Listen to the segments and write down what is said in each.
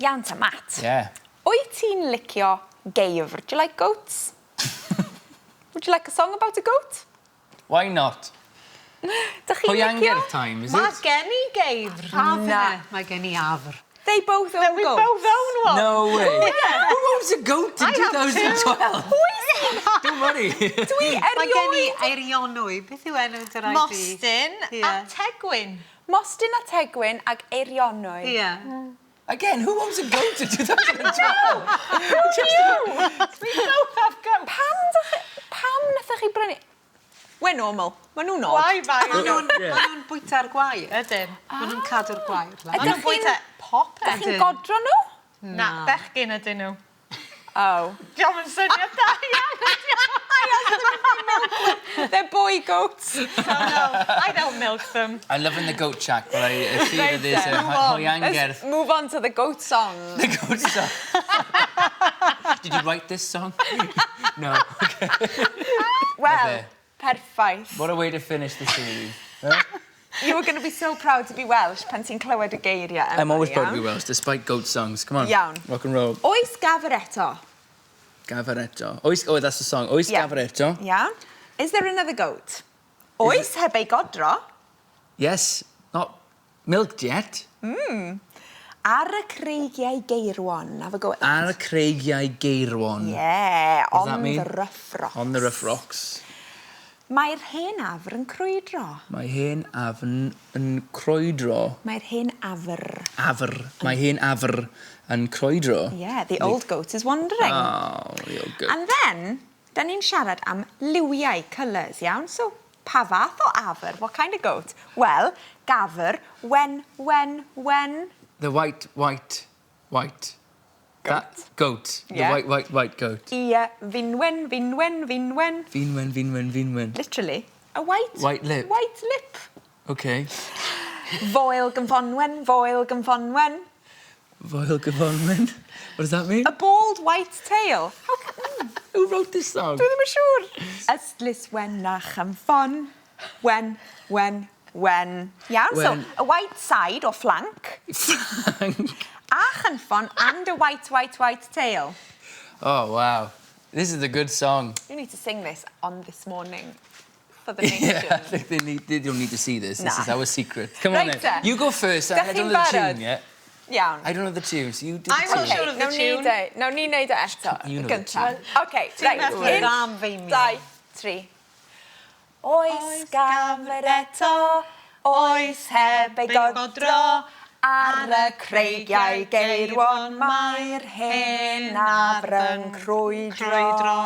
Iawn ta, Matt. Yeah. Wyt ti'n licio geifr? Do you like goats? Would you like a song about a goat? Why not? Dych chi'n licio? Hwiangerd time, is it? Mae gen i geifr. Na. Mae gen i afr. They both own We goats. both own one. No way. Who owns a goat in I have 2012? Don't worry. Dwi Mae gen i erioed... Eirionwy. Beth yw enw dy rai di? Mostyn a Ie. Tegwyn. Mostyn a Tegwyn ag Eirionwy. Ie. Again, who owns a goat in 2012? We both have goats. Pam dych chi... Pam nathoch chi brynu... We're normal. Ma' nhw'n odd. Why buy Maen nhw'n Yeah. ma' nhw'n bwyta'r gwair. Ydyn. Maen nhw'n cadw'r gwair. lan. Maen nhw'n Ydych chi'n- bwyta popeth. Dych chi'n godro nhw? Na, bechgyn ydyn nhw. Oh. Diolch yn syniad da iawn. They're boy goats. So no, I don't milk them. I'm loving the goat shack, but I see that there's a Move on. hwiangerd. Let's move on to the goat song. The goat song. Did you write this song? no. Okay. Wel, perffaith. What a way to finish the series. You were going to be so proud to be Welsh pan ti'n clywed y geiriau yma, I'm always proud to be iawn? Welsh, despite goat songs. Come on. Iawn. Rock and roll. Oes gafr eto? Gafr eto. Oes, oh, that's the song. Oes Yeah. gafr eto. Iawn. Is there another goat? Oes heb ei godro? Yes, not milked yet. Ar y creigiau geirwon. Have a go at that. Ar y creigiau geirwon. Yeah, What does that on mean? the rough rocks. On the rough rocks. Mae'r hen afr yn crwydro. Mae hen afn yn crwydro. Mae'r hen afr. Afr. Mae hen afr yn crwydro. Yeah, the old goat is wandering. Oh, the old goat. And then, da ni'n siarad am liwiau, colours, iawn? So, pa fath o afr? What kind of goat? Wel, gafr, wen, wen, wen. The white, white, white. Goat. That goat. The Yeah. white, white, white goat. Ie, finwen, finwen, finwen. Finwen, finwen, finwen. Literally, a white... White lip. White lip. Okay. Foel gynffonwen, foel gynffonwen. Foel gyfonwen. What does that mean? A bald white tail. How can... Who wrote this song? Dwi ddim yn siŵr. Ystlys wen a chymffon. Wen, wen, wen. Iawn, so Wen. a white side or flank. Flank. A chynffon and a white, white, white tail. Oh, wow. This is a good song. You need to sing this on this morning for the nation. Yeah, I think they, need, they don't need to see this. This Na. is our secret. Come on Right then. te. You go first. I Dach don't chi'n know the barod? tune yet. Iawn. I don't know the tune, so you do the I'm not tune. sure of the Nawn ni tune. deu- nawn ni neud o eto. You know the Gynta. OK, reit. meddwl Un, am feimio. dau, tri. Oes gafr eto, oes heb ei godro, ar y creigiau geirwon mae'r hen afr yn crwydro. Crwydro.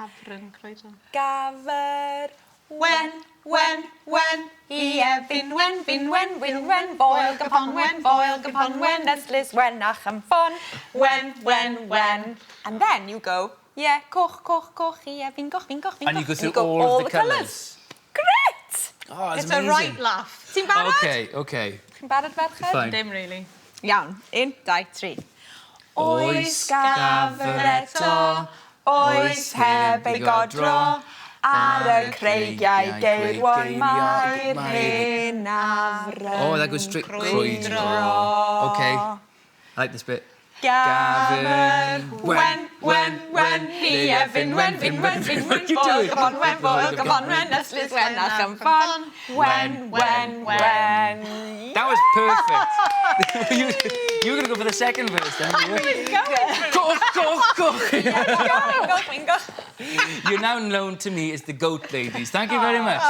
Afr yn crwydro. Gafr Wen, wen, wen, ie, finwen, finwen, winwen, foel gymponwen, foel gymponwen, ystlys wen a chymffon. Wen, wen, wen. And then you go, yeah, coch, coch, coch, ie, fi'n goch, fi'n goch, fi'n goch. And you go through all of the colours. Great! Oh, it's It's a amazing. right laugh. Ti'n barod? Okay, okay. Chi'n barod, ferched? Fine. Dim really. Iawn. Un, dau, tri. Oes gafr eto, oes heb ei godro, ar y creigiau geirwon mae'r hen afr Oh, that goes straight. Crwydro. Okay. I like this bit. Gafr Wen, wen, wen, ie, finwen, finwen, finwen, You do foel it. gymfonwen, foel gymfonwen, ystlys wen a chymffon. Wen, wen, wen. That was perfect. you, you were going to go for the second verse then. weren't you? Coch, coch, coch. Goch, fi'n goch. You're now known to me as the goat ladies. Thank you very much.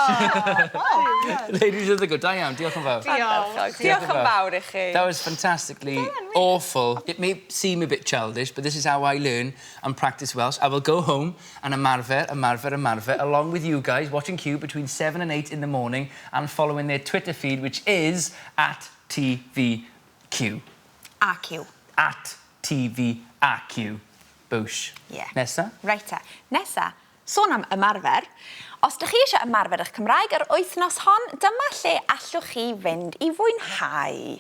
ladies of the goat. Da iawn, diolch yn fawr. Diolch. Diolch yn fawr i chi. That was fantastically awful. It may seem a bit childish, but this is how I learn and practice Welsh. I will go home and ymarfer, ymarfer, ymarfer, along with you guys, watching Q between 7 and 8 in the morning and following their Twitter feed, which is at TVQ. AQ. At TVAQ. Boosh. Yeah. Nesa? Reit te. Nesa, sôn am ymarfer. Os ydych chi eisiau ymarfer eich Cymraeg yr wythnos hon, dyma lle allwch chi fynd i fwynhau.